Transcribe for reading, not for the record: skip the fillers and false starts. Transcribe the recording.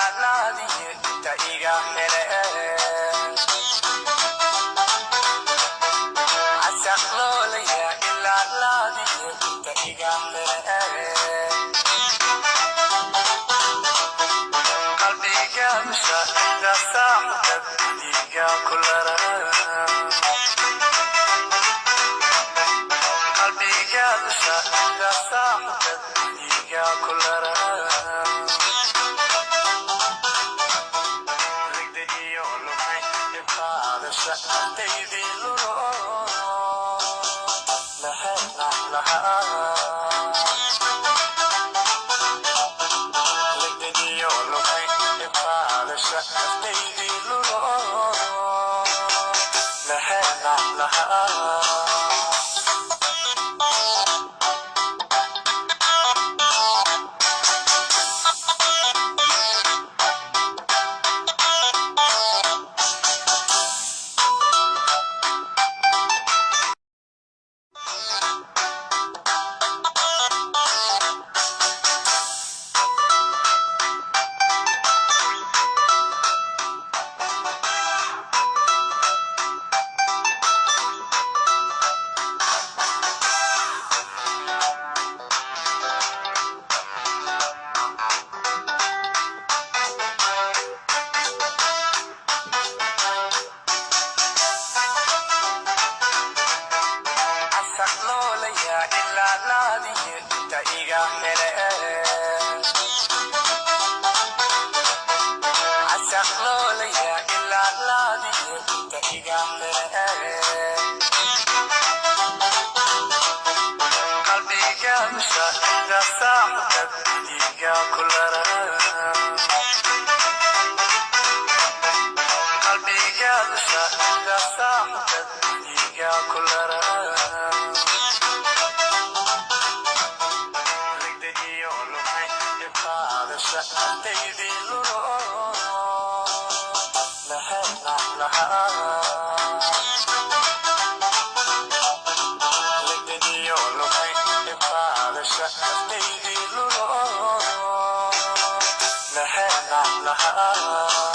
Ilaa laadiye inta iga hele. Casaq loolaya ilaa laadiye inta iga hele. Qalbiga lusha inta saaxdad dhiiga kulara. Qalbiga lusha inta saaxdad dhiiga kulara. Ligdagiyo lumay ibqaadasha naftaydi lulo laheena lahaa. Ligdagiyo lumay ibqaadasha naftaydi lulo laheena lahaa. Casaq loolaya ilaa laadiye inta iga hele. Casaq loolaya ilaa laadiye inta iga hele. Qalbiga lusha inta saaxdad dhiiga kulara. Qalbiga lusha inta saaxdad dhiiga kulara. Ligdagiyo lumay ibqaadasha naftaydi lulo laheena lahaa. Ligdagiyo lumay ibqaadasha naftaydi lulo laheena lahaa.